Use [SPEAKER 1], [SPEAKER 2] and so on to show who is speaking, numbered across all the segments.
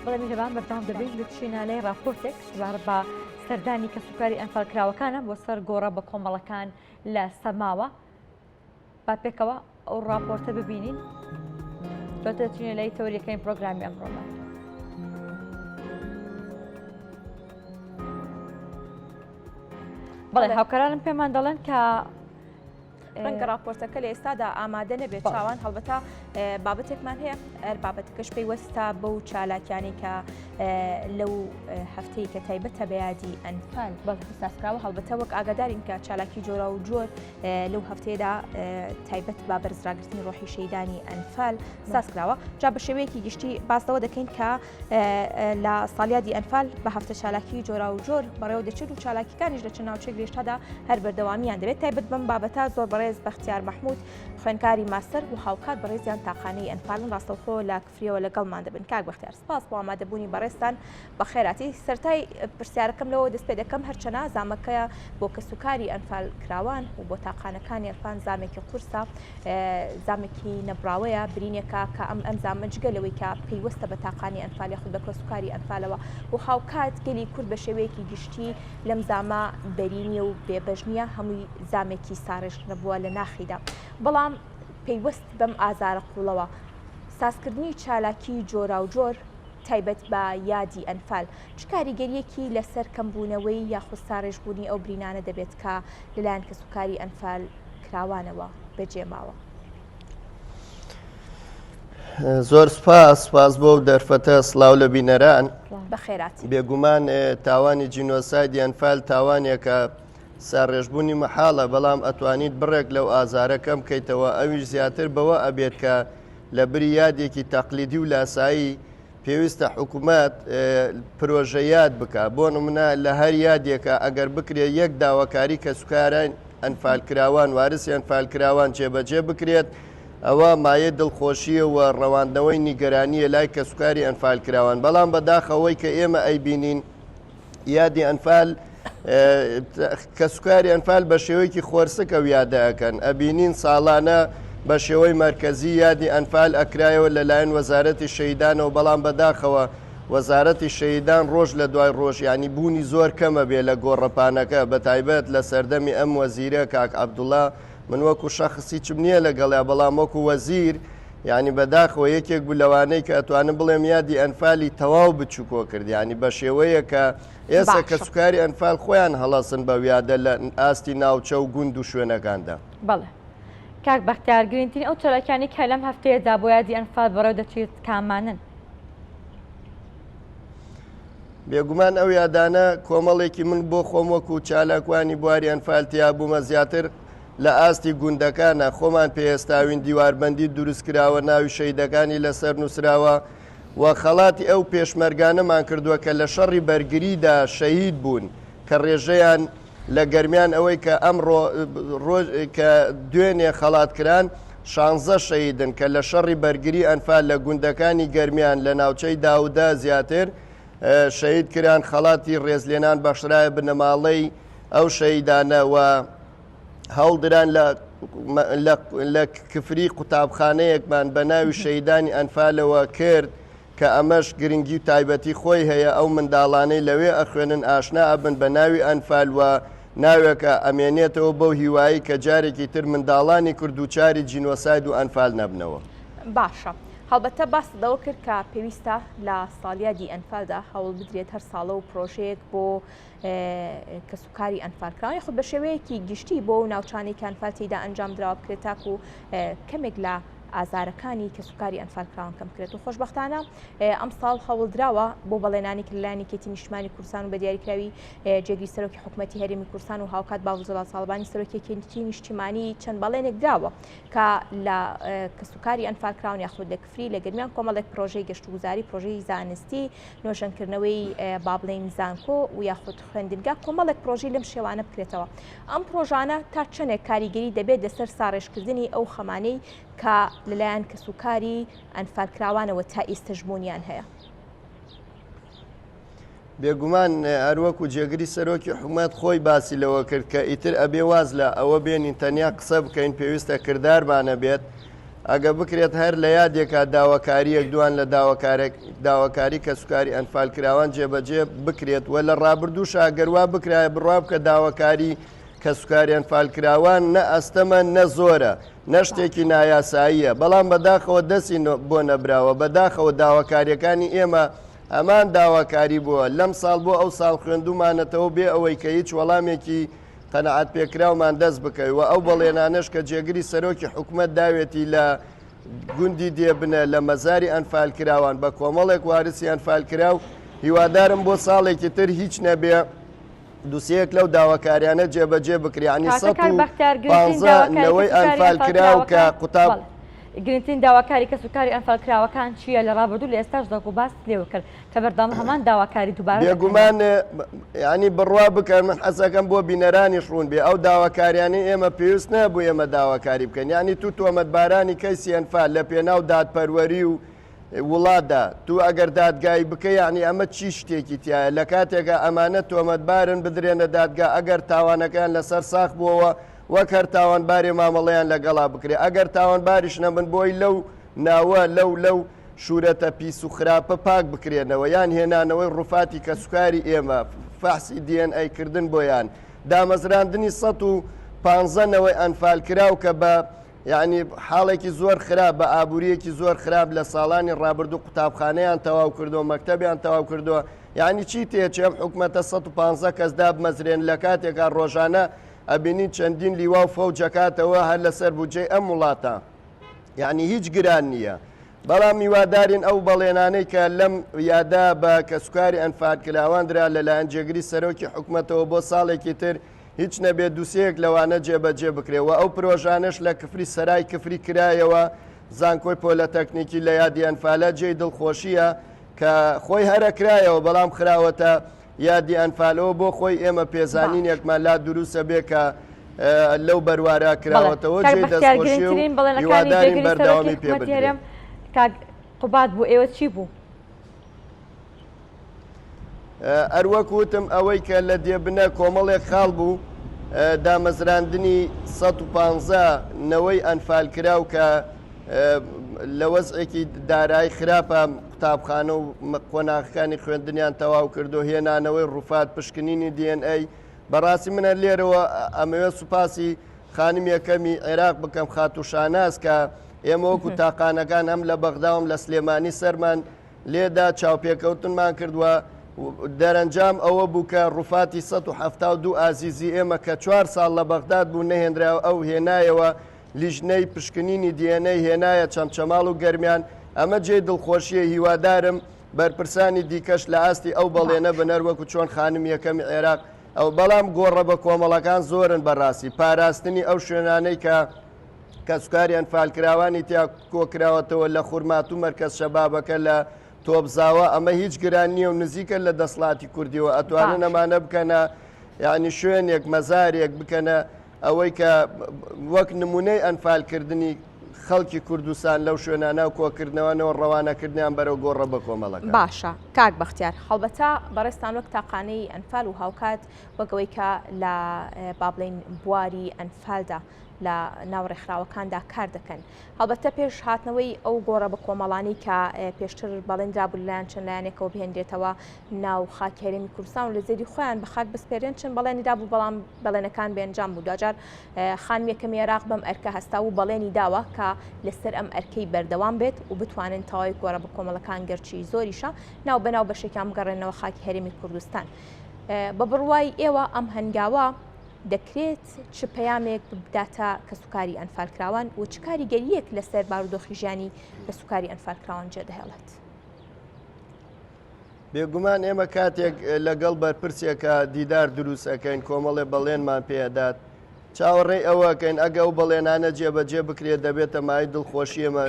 [SPEAKER 1] بەڵێ میهرەبان بەردەوام دەبین دەچینە لای ڕاپۆرتێک سەبارەت بە سەردانی کەسوکاری ئەنفالکراوەکانە بۆ سەر گۆڕە بە کۆمەڵەکان لە سەماوە با پێکەوە ئەو ڕاپۆرتە ببینین دواتر دەچینە لای تەوەریەکانی پرۆگرامی ئەمڕۆمان. بەڵێ هاوکارانم پێمان دەڵێن کە
[SPEAKER 2] ڕەنگە ڕاپۆرتەکە لە ئێستادا ئامادە نەبێت چاوان هەڵبەتە بابەتێکمان هەیە ئەر بابەتەکەش پەیوەستە بەو چالاکیانی کە لەو هەفتەی کە تایبەتە بە یادی ئەنفال سازکراوە هەڵبەتە وەک ئاگادارین کە چالاکی جۆرا و جۆر لەو هەفتەیەدا تایبەت بە بەرزراگرتنی ڕۆحی شەیدانی ئەنفال سازکراوە جا بە شێوەیەکی گشتی باسەوە دەکەین کە لە ساڵیادی ئەنفال بە هەفتە چالاکی جۆرا و جۆر بەڕێوە دەچێت و چالاکیەکانیش لە چەند ناوچەیەک لە ئێستادا هەر بەردەوامیان دەبێت تایبەت بەم بابەتە زۆر بەڕێز بەختیار مەحمود خوێندکاری ماستەر و هاوکات بەڕێزیان تاقانەی ئەنفالن ڕاستەوخۆ لە کفریەوە لەگەڵمان دەبن کاک بەختیار سپاس بۆ ئامادەبوونی بەڕێزتان بەخێراتی سەرتای پرسیارەکەم لەوە دەست پێ دەکەم هەرچەنا زامەکە بۆ کەسوکاری ئەنفال کراوان و بۆ تاقانەکانی ئەنفال زامێکی قورسە زامێکی نەبراوەیە برینێکە کە ئەم ئەم زامە جگە لەوەی کە پەیوەستە بە تاقانی ئەنفال یاخود بە کەسوکاری ئەنفالەوە و هاوکات گەلی کورد بە شێوەیەکی گشتی لەم زامە بەری نییە و بێبەش نییە هەمووی زامێکی ساڕێژ نەبووە لە ناخیدا بەڵام پەیوەست بەم ئازارە قوڵەوە سازکردنی چالاکی جۆراوجۆر تایبەت بە یادی ئەنفال چ کاریگەرییەکی لەسەر کەمبوونەوەی یاخود ساڕێژبوونی ئەو برینانە دەبێت کە لەلایەن کەسوکاری ئەنفال کراوانەوە بەجێماوە؟
[SPEAKER 3] زۆر سپاس سپاس بۆ دەرفەتە سلااو لە بینەران
[SPEAKER 2] بەخێراتی
[SPEAKER 3] بێگومان تاوانی جینۆسایدی ئەنفال تاوانێکە ساڕێژبوونی مەحاڵە بەڵام ئەتوانیت بڕێک لەو ئازارە کەم کەیتەوە ئەویش زیاتر بەوە ئەبێت کە لە بری یادێکی تەقلیدی و لاسایی پێویستە حکوومەت پرۆژە یاد بکە بۆ نمونە لە هەر یادێکە ئەگەر بکرێت یەک داواکاری کەسوکاران ئەنفالکراوان وارسی ئەنفالکراوان جێبەجێ بکرێت ئەوە مایەی دڵخۆشییە و ڕەواندنەوەی نیگەرانییە لای کەسوکاری ئەنفالکراوان بەڵام بەداخەوەی کە ئێمە ئەیبینین یادی ئەنفال کەسوکاری ئەنفال بە شێوەیەکی خۆرسک ئەو یادە ئەکەن ئەبینین ساڵانە بە شێوەی مەرکەزی یادی ئەنفال ئەکرایەوە لەلایەن وەزارەتی شەیدانەوە بەڵام بەداخەوە وەزارەتی شەهیدان ڕۆژ لە دوای ڕۆژ یانی بوونی زۆر کەمە بێ لە گۆڕەپانەکە بە تایبەت لە سەردەمی ئەم وەزیرە کاک عەبدوڵا من وەکو شەخس هیچم نییە لەگەڵیا بەڵام وەکو وەزیر یانی بەداخەوە یەکێک بوو لەوانەی کە ئەتوانم بڵێم یادی ئەنفالی تەواو بچوکۆ کرد یانی بە شێوەیە کە ئێستا
[SPEAKER 2] باشە.
[SPEAKER 3] کەسوکاری ئەنفال خۆیان هەڵەسن بە ویادە لە ئاستی ناوچە و گوند و شوێنەکاندا.
[SPEAKER 1] بەڵێ کاک بەختیار گرنگترین ئەو چالاکیانەی کە لەم هەفتەیەدا بۆ یادی ئەنفال بەڕێوە دەچێت کامانەن؟
[SPEAKER 3] بێگومان ئەو یادانە کۆمەڵێکی من بۆ خۆم وەکو چالاکوانی بواری ئەنفال تیا بوومە زیاتر لە ئاستی گوندەکانە خۆمان پێستاوین دیواربەندی دروست کراوە ناوی شەیدەکانی لەسەر نووسراوە و خەڵاتی ئەو پێشمەرگانەمان کردووە کە لە شەڕی بەرگریدا شەهید بوون کە ڕێژەیان لە گەرمیان ئەوەی کە ئەمڕۆ کە دوێنێ خەڵات کران شانزە شەهیدن کە لە شەڕی بەرگری ئەنفال لە گوندەکانی گەرمیان لە ناوچەی داوودە زیاتر شەهید کران خەڵاتی ڕێزلێنان بەخشرایە بنەماڵەی ئەو شەهیدانە و هەوڵدران لە لە کفری قوتابخانەیەکمان بە ناوی شەهیدانی ئەنفالەوە کرد کە ئەمەش گرنگی و تایبەتی خۆی هەیە، ئەو منداڵانەی لەوێ ئەخوێنن ئاشنا ئەبن بە ناوی ئەنفال و ناوێکە ئەمێنێتەوە بەو هیوایەی کە جارێکی تر منداڵانی کورد دووچاری جینۆساید و ئەنفال نەبنەوە.
[SPEAKER 2] باشە هەڵبەتە باست لەوە کرد کە پێویستە لە ساڵیادی ئەنفالدا هەوڵ بدرێت هەر ساڵە و پرۆژەیەک بۆ کەسوکاری ئەنفالکراوان یاخود بە شێوەیەکی گشتی بۆ ئەو ناوچانەی کە ئەنفال تێیدا ئەنجام دراوە بکرێت تاکو کەمێک لە ئازارەکانی کەسوکاری ئەنفالکراوان کەم بکرێت و خۆشبەختانە ئەمساڵ هەوڵدراوە بۆ بەڵێنانی کە لەلایەن یەکێتی نیشتمانی کوردستان و بە دیاریکراوی جێگری سەرۆکی حکوومەتی هەرێمی کوردستان و هاوکات باڤڵ جەلال تاڵەبانی سەرۆکی یەکێتی نیشتیمانی چەند بەڵێنێک دراوە کە لە کەسوکاری ئەنفالکراون یاخود لە کفری لە گەرمیان کۆمەڵێک پرۆژەی گەشتوگوزاری پرۆژەی زانستی نۆژەنکردنەوەی با بڵێین زانکۆ و یاخود خوێندنگا کۆمەڵێک پرۆژەی لەم شێوانە بکرێتەوە ئەم پرۆژانە تا چەندێک کاریگەری دەبێت لەسەر ساڕێژکردنی ئەو خەمانەی کە لەلایەن کەسوکاری ئەنفالکراوانەوە تا ئێستەش بوونیان هەیە؟
[SPEAKER 3] بێگومان هەروەکو جێگری سەرۆکی حکومەت خۆی باسی لەوە کرد کە ئیتر ئەبێ واز لە ئەوە بێنین تەنیا قسە بکەین پێویستە کردارمانە بێت. ئەگە بکرێت هەر لە یادێکا داواکارییەک دوان لە داواکاری کەسوکاری ئەنفالکراوان جێبەجێ بکرێت و لە ڕابردووشا گەر وا بکرایە بڕوا بکە داواکاری کەسوکاری ئەنفالکراوان نە ئەستەمە نە زۆرە نە شتێکی نایاساییە بەڵام بەداخەوە دەستی بۆ نەبراوە بەداخەوە داواکاریەکانی ئێمە هەمان داواکاری بووە لەم ساڵ بۆ ئەو ساڵ خوێندومانەتەوە بێ ئەوەی کە هیچ وەڵامێکی قەناعەت پێکراومان دەست بکەوێت و ئەو بەڵێنانەش کە جێگری سەرۆکی حکومەت داوێتی لە گوندی دێبنە لە مەزاری ئەنفالکراوان بە کۆمەڵێک وارسی ئەنفالکراو هیوادارم بۆ ساڵێکی تر هیچ نەبێ دوسیەک لەو داواکاریانە جێبەجێ بکرێ ینی 115 نەوەی ئەنفالکراو کە قوتاب
[SPEAKER 1] گرنگترین داواکاری کەسوکاری ئەنفالکراوەکان چییە لە ڕابردوو لە ئێستاشدا وەکو باست لێوە کرد کە بەردەوام هەمان داواکاری دووبارە دەکەنەوە.
[SPEAKER 3] بێگومان یانی بڕوا بکەن من حەزەکەم بۆ بینەرانیش ڕوون بێ ئەو داواکاریانەی ئێمە پێویست نەبوو ئێمە داواکاری بکەین یانی تو تۆمەتبارانی کەیسی ئەنفال لە پێناو دادپەروەری و وڵاتدا تو ئەگەر دادگایی بکە یعنی ئەمە چی شتێکی تایە لە کاتێکا ئەمانە تۆمەتبارن بدرێنە دادگا ئەگەر تاوانەکەیان لەسەر ساخ بووەوە وەک هەر تاوانبارێ مامەڵەیان لەگەڵا بکرێ ئەگەر تاوانباریش نەبن بۆی لەو ناوە لەو لەو شورەتە پیس و خراپە پاک بکرێنەوە یان هێنانەوەی ڕوفاتی کەسوکاری ئێمە، فەحسی DNA کردن بۆیان، دامەزراندنی 115 نەوەی ئەنفالکراو کە بە یعنی حاڵێکی زۆر خراپ بە ئابووریەکی زۆر خراپ لە ساڵانی ڕابردوو قوتابخانەیان تەواو کردو مەکتەبیان تەواو کردووە یعنی چی تێچێ ئەم حکومەتە 115 کەس دابمەزرێن لە کاتێکا ڕۆژانە ئەبینین چەندین لیوا و فەوجەکاتەوە هەر لەسەر بودجەی ئەم وڵاتە. یانی هیچ گران نییە بەڵام هیوادارین ئەو بەڵێنانەی کە لەم یادا بە کەسوکاری ئەنفالکراوان درا لەلایەن جێگری سەرۆکی حکومەتەوە بۆ ساڵێکی تر هیچ نەبێت دوسێک لەوانە جێبەجێ بکرێ و ئەو پرۆژانەش لە کفری سەرای کفری کرایەوە زانکۆی پۆلەتەکنیکی لە یادی ئەنفالە جێی دڵخۆشیە کە خۆی هەرە کرایەوە بەڵام خراوەتە یادی ئەنفالەوە بۆ خۆی ئێمە پێزانینێکمان لا دروستە بێ کە لەو بەروارە کراوەتەوە جێی دەستخۆشیە و هیوادارین بەردەوامی پێ بدرێت.
[SPEAKER 1] کاک قوباد بۆ ئێوە چی بوو؟
[SPEAKER 3] هەروەک وتم ئەوەی کە لە دێبنە کۆمەڵێک خاڵ بوو دامەزراندنی 115 نەوەی ئەنفالکراو کە لە وەزعێکی دارایی خراپە قوتابخانە و قۆناغەکانی خوێندنیان تەواو کردو هێنانەوەی ڕوفات پشکنینی DNA بەڕاستی منە لێرەوە ئەمەوێت سوپاسی خانم یەکەمی عێراق بکەم خاتوو شاناز کە ئێمە وەکو تاقانەکان هەم لە بەغداوم لە سلێمانی سەرمان لێدا چاوپێکەوتنمان کردووە دەرەنجام ئەوە بوو کە ڕوفاتی 1970 ئازیزی ئێمە کە چوار ساڵ لە بەغداد بوو نەهێنرا ئەو هێنایەوە لیژنەی پشکنینی DNA هێنایە چەمچەماڵ و گەرمیان، ئەمە جێی دڵخۆشییە، هیوادارم بەرپرسانی دیکەش لە ئاستی ئەو بەڵێنە بن هەروەکو چۆن خانمی یەکەمی عێراق ئەو، بەڵام گۆڕە بە کۆمەڵەکان زۆرن بەڕاستی، پاراستنی ئەو شوێنانەی کە کەسوکاری ئەنفالکراوانی تیا کۆکراوەتەوە لە خورماتوو مەرکەز شەبابەکە لە تۆپزاوە ئەمە هیچ گران نییە و نزیکە لە دەسڵاتی کوردیەوە ئەتوانن ئەمانە بکەنە یعنی شوێنێک مەزارێک بکەنە ئەوەی کە وەک نمونەی ئەنفالکردنی خەڵکی کوردستان لەو شوێنانە و کۆکردنەوەنەوە ڕەوانەکردنیان بەرەو گۆڕە بە کۆمەڵەکە.
[SPEAKER 2] باشە کاک بەختیار هەڵبەتە بەڕێزتان وەک تاقانەی ئەنفال و هاوکات وەک ئەوەی کە لە با بڵێین بواری ئەنفالدا لە ناو ڕێکخراوەکاندا کار دەکەن هەڵبەتە پێش هاتنەوەی ئەو گۆڕە بە کۆمەڵانی کە پێشتر بەڵێندرابوو لەلایەن چەند لایەنێکەوە بهێنرێتەوە ناو خاکی هەرێمی کوردستان و لە زێدی خۆیان بە خاک بسپێرێن چەند بەڵێنی دابوو بەڵام بەڵێنەکان بێنجام بوو دواجار خانمی یەکەمی عێراق بەم ئەرکە هەستا و بەڵێنی داوە کە لەسەر ئەم ئەرکەی بەردەوام بێت و بتوانن تەواوی گۆڕە بە کۆمەڵەکان گەرچی زۆریشە ناو بەناو بەشێکیان بگەڕێنەوە خاکی هەرێمی کوردستان بە بڕوای ئێوە ئەم هەنگاوە دەکرێت چ پەیامێک بداتە کەسوکاری ئەنفالکراوان و چ کاریگەرییەک لەسەر بارودۆخی ژیانی کەسوکاری ئەنفالکراوان جێدەهێڵێت؟
[SPEAKER 3] بێگومان ئێمە کاتێک لەگەڵ بەرپرسێکە دیدار دروست ئەەکەین کۆمەڵێ بەڵێنمان پێدات چاوەڕێی ئەوەکەین ئەگە ئەو بەڵێنانە جێبەجێ بکرێت دەبێتە مای دڵخۆشی ئێمە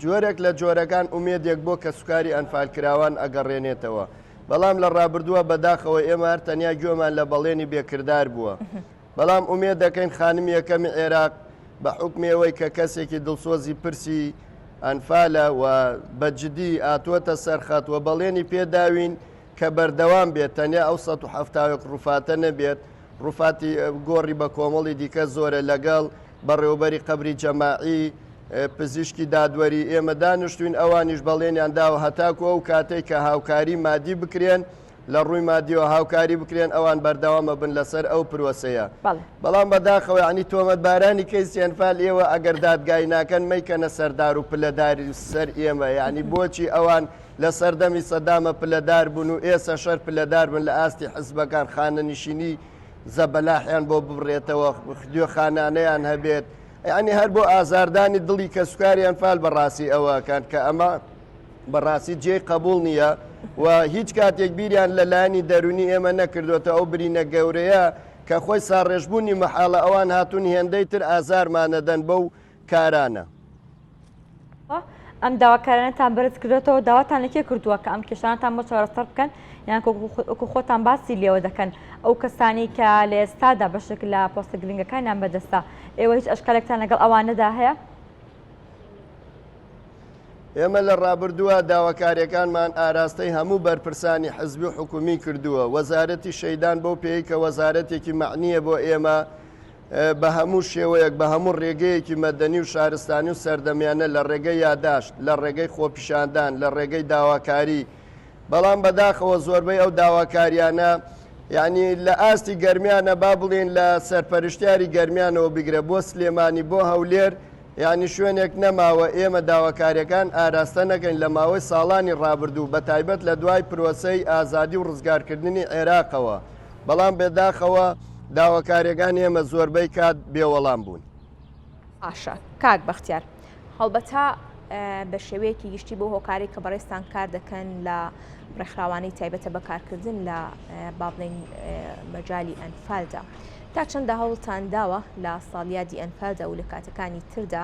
[SPEAKER 3] جۆرێک لە جۆرەکان ئومێدێک بۆ کەسوکاری ئەنفالکراوان ئەگەڕێنێتەوە بەڵام لە ڕابردووە بەداخەوە ئێمە هەر تەنیا گوێمان لە بەڵێنی بێکردار بووە بەڵام ئومێد دەکەین خانمی یەکەمی عێراق بە حوکمی ئەوەی کە کەسێکی دڵسۆزی پرسی ئەنفالە و بە جدی ئاتووەتە سەر خەت و بەڵێنی پێداوین کە بەردەوام بێت تەنیا ئەو 171 ڕوفاتە نەبێت ڕوفاتی گۆڕی بە کۆمەڵی دیکە زۆرە لەگەڵ بەڕێوبەری قەبری جەماعی. پزیشکی دادوەری ئێمە دانیشتوین ئەوانیش بەڵێنیان داوە هەتاکو ئەو کاتەی کە هاوکاری مادی بکرێن لە ڕووی مادیەوە هاوکاری بکرێن ئەوان بەردەوامە بن لەسەر ئەو پرۆسەیە بەڵام بەداخەوە یعنی تۆمەتبارانی کەیسی ئەنفال ئێوە ئەگەر دادگای ناکەن مەیکەنە سەردار و پلەداری سەر ئێمە یعنی بۆچی ئەوان لە سەردەمی سەدامە پلەدار بوون و ئێسە شەر پلەدار بن لە ئاستی حزبەکان خانەنشینی زەبەلاحیان بۆ ببڕێتەوە دوێخانانەیان هەبێت یعنی هەر بۆ ئازاردانی دڵی کەسوکاری ئەنفال بەڕاستی ئەوەکان کە ئەمە بەڕاستی جێی قبول نییە و هیچ کاتێک بیریان لە لایەنی دەرونی ئێمە نەکردوێتە ئەو برینە گەورەیە کە خۆی ساڕێژبوونی مەحاڵە ئەوان هاتوون هێندەی تر ئازارمانەدەن بەو کارانە.
[SPEAKER 1] ئەم داواکارانەتان بەرز کردوێتەوە داواتان لە کێ کردووە کە ئەم کێشانتان بۆ چارەسەر بکەن یان وەکو خۆتان باسی لێوە دەکەن ئەو کەسانی کە لە ئێستادا بەشێک لە پۆستە گرنگەکانیان بەدەستە ئێوە هیچ ئەشکالێکتان لەگەڵ ئەوانەدا هەیە؟
[SPEAKER 3] ئێمە لە ڕابردووە داواکاریەکانمان ئاراستەی هەموو بەرپرسانی حزبی و حکومی کردووە وەزارەتی شەیدان بەو پێی کە وەزارەتێکی مەعنیە بۆ ئێمە بە هەموو شێوەیەک بە هەموو ڕێگەیەکی مەدەنی و شارستانی و سەردەمیانە لە ڕێگەی یاداشت لە ڕێگەی خۆپیشاندان لە ڕێگەی داواکاری بەڵام بەداخەوە زۆربەی ئەو داواکاریانە یعنی لە ئاستی گەرمیانە با بڵێن لە سەرپەرشتیاری گەرمیانەوە بگرە بۆ سلێمانی بۆ هەولێر یعنی شوێنێک نەماوە ئێمە داواکاریەکان ئاراستە نەکەین لە ماوەی ساڵانی ڕابردوو بە تایبەت لە دوای پرۆسەی ئازادی و ڕزگارکردنی عێراقەوە بەڵام بەداخەوە داواکاریەکان ئێمە زۆربەی کات بێوەڵام بوون.
[SPEAKER 2] باشە کاک بەختیار هەڵبەتە بە شێوەیەکی گشتی بۆ هۆکاری کە بەڕێزتان کار دەکەن لە ڕێکخراوانەی تایبەتە بە کارکردن لە با بڵێین مەجالی ئەنفالدا تا چەندە هەوڵتان داوە لە ساڵیادی ئەنفالدا و لە کاتەکانی تردا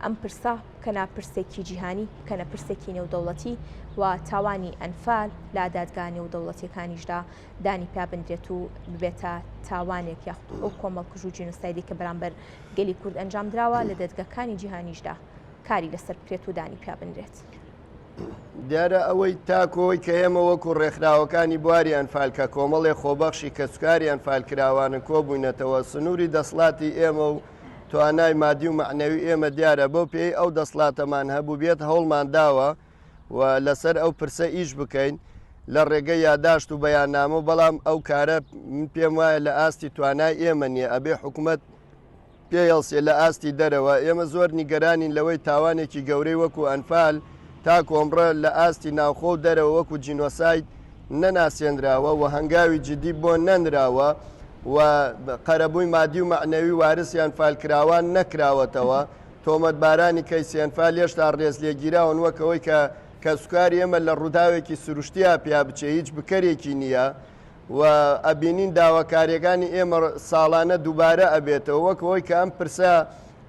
[SPEAKER 2] ئەم پرسە بکەنە پرسێکی جیهانی بکەنە پرسێکی نێودەوڵەتی و تاوانی ئەنفال لە دادگا نێودەوڵەتیەکانیشدا دانی پیا بنرێت و ببێتە تاوانێک یاخود ئەو کۆمەڵکوژ و جینۆسایدی کە بەرامبەر گەلی کورد ئەنجام دراوە لە دەدگەکانی جیهانیشدا کاری لەسەر بکرێت و دانی پیا بنرێت.
[SPEAKER 3] دیارە ئەوەی تاکۆی کە ئێمە وەکو ڕێکخراوەکانی بواری ئەنفال کە کۆمەڵێ خۆبەخشی کەسوکاری ئەنفال کراوانن کۆبووینەتەوە سنووری دەسڵاتی ئێمە و توانای مادی و مەعنەوی ئێمە دیارە بەو پێی ئەو دەسڵاتەمان هەبوو بێت هەوڵمان داوە و لەسەر ئەو پرسە ئیش بکەین لە ڕێگەی یاداشت و بەیاننامە بەڵام ئەو کارە من پێم وایە لە ئاستی توانای ئێمە نییە ئەبێ حکوومەت پێ هەڵسێ لە ئاستی دەرەوە ئێمە زۆر نیگەرانین لەوەی تاوانێکی گەورەی وەکو ئەنفال تا کۆمڕە لە ئاستی ناوخۆ و دەرەوە وەکو جینۆساید نەناسێنراوە و هەنگاوی جدی بۆ نەنراوە و قەرەبووی مادی و مەعنەوی وارسی ئەنفالکراوان نەکراوەتەوە تۆمەتبارانی کەیسی ئەنفال هێشتا ڕێزلێگیراون وەک ئەوەی کە کەسوکاری ئێمە لە ڕووداوێکی سروشتیا پیا بچێ هیچ بکەرێکی نییە و ئەبینین داواکاریەکانی ئێمە ساڵانە دووبارە ئەبێتەوە وەک ئەوەی کە ئەم پرسە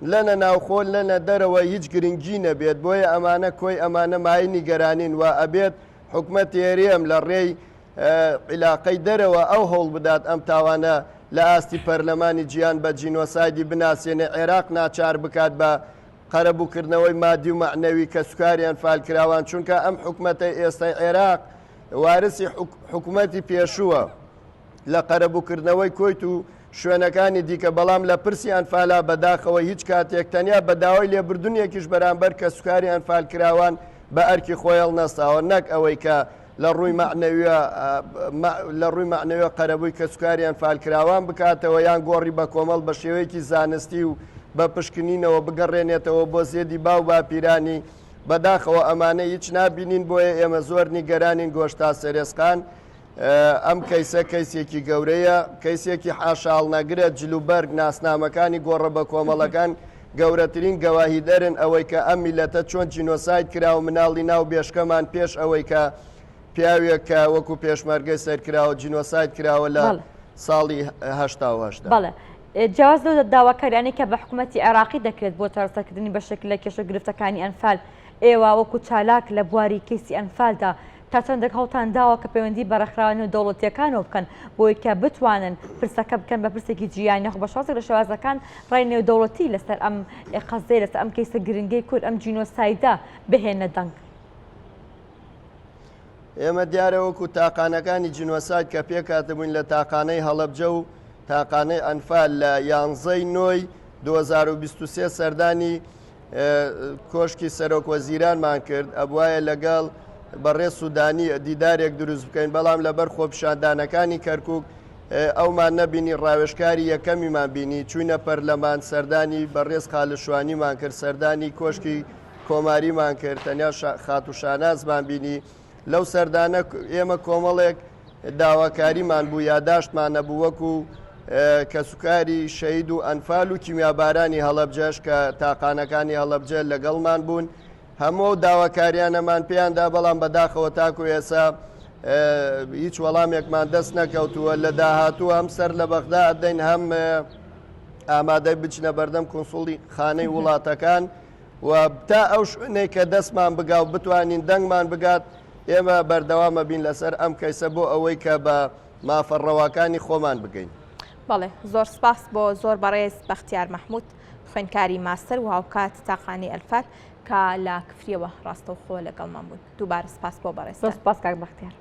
[SPEAKER 3] لە نە ناوخۆ لە نە دەرەوە هیچ گرنگی نەبێت بۆیە ئەمانە کۆی ئەمانە مایەی نیگەرانین و ئەبێت حکومەتی هەرێم لە ڕێی عیلاقەی دەرەوە ئەو هەوڵ بدات ئەم تاوانە لە ئاستی پەرلەمانی جیهان بە جینۆسایدی بناسێنێ عێراق ناچار بکات بە قەرەبووکردنەوەی مادی و مەعنەوی کەسوکاری ئەنفالکراوان چونکە ئەم حکومەتەی ئێستای عێراق وارسی حکومەتی پێشووە لە قەرەبووکردنەوەی کۆیت و شوێنەکانی دیکە بەڵام لە پرسی ئەنفالا بەداخەوە هیچ کاتێک تەنیا بە داوای لێبردنێکیش بەرامبەر کەسوکاری ئەنفالکراوان بە ئەرکی خۆی هەڵنەستاوە نەک ئەوەی کە لە ڕووی مەعنەویە لە ڕووی مەعنەویە قەرەبووی کەسوکاری ئەنفالکراوان بکاتەوە یان گۆڕی بە کۆمەڵ بە شێوەیەکی زانستی و بە پشکنینەوە بگەڕێنێتەوە بۆ زێدی باو باپیرانی بەداخەوە ئەمانە هیچ نابینین بۆیە ئێمە زۆر نیگەرانین گۆشتا سەرێسقان ئەم کەیسە کەیسێکی گەورەیە کەیسێکی حاشاڵنەگرە جلوبەرگ ناسنامەکانی گۆڕە بە کۆمەڵەکان گەورەترین گەواهیدەرن ئەوەی کە ئەم میلەتە چۆن جینۆساید کرا و مناڵی ناو بێشکەمان پێش ئەوەی کە پیاوێک کە وەکو پێشمەرگەی سەرکراوە جینۆساید کراوە لە ساڵی 1970.
[SPEAKER 1] بەڵێ جیاواز لەو داواکاریانەی کە بە حکوومەتی عێراقی دەکرێت بۆ چارەسەرکردنی بەشێک لە کێشە گرفتەکانی ئەنفال، ئێوە وەکو چالاک لە بواری کەیسی ئەنفالدا تا چەندێک هەوڵتان داوە کە پەیوەندی بە ڕێکخراوە نێودەوڵەتییەکانەوە بکەن بۆی کە بتوانن پرسەکە بکەن بە پرسێکی جیهانی یاخود بە شێوازێک لە شێوازەکان ڕای نێودەوڵەتی لەسەر ئەم قەزیە لەسەر ئەم کەیسە گرنگەی کورد ئەم جینۆسایدە بهێننە دەنگ؟
[SPEAKER 3] ئێمە دیارە وەکو تاقانەکانی جینۆساید کە پێکهاتبووین لە تاقانەی هەڵەبجە و تاقانەی ئەنفال لە یانزەی نۆی 2023 سەردانی. کۆشکی سەرۆک وەزیرانمان کرد، ئەبوایە لەگەڵ بەڕێز سودانی دیدارێک دروست بکەین، بەڵام لەبەر خۆپیشاندانەکانی کەرکوک ئەومان نەبینی، ڕاوێژکاری یەکەمیمان بینی، چوینە پەرلەمان سەردانی بەڕێز خالشوانیمان کرد، سەردانی کۆشکی کۆماریمان کرد، تەنیا خاتوو شانازمان بینی. لەو سەردانە ئێمە کۆمەڵێک داواکاریمان بوو، یاداشتمان نەبوو وەکو کەسوکاری شەهید و ئەنفال و کیمیابارانی هەڵەبجەش کە تاقانەکانی هەڵەبجە لەگەڵمان بوون، هەموو ئەو داواکاریانەمان پێیاندا، بەڵام بەداخەوە تاکو ئێسا هیچ وەڵامێکمان دەست نەکەوتووە. لە داهاتوو هەم سەر لە بەغدا ئەدەین، هەم ئامادەی بچنە بەردەم کونسوڵی خانەی وڵاتەکان و تا ئەو شوێنەی کە دەستمان بگا و بتوانین دەنگمان بگات، ئێمە بەردەوامە بین لەسەر ئەم کەیسە بۆ ئەوەی کە بە مافە ڕەواکانی خۆمان بگەین.
[SPEAKER 2] بەڵێ زۆر سپاس بۆ زۆر بەڕێز بەختیار مەحمود خوێندکاری ماستەر و هاوکات تاقانەی ئەلفال کە لە کفریەوە ڕاستەوخۆ لەگەڵمان بوون. دووبارە سپاس بۆ بەڕێزتان.
[SPEAKER 1] زۆر سپاس کاک بەختیار.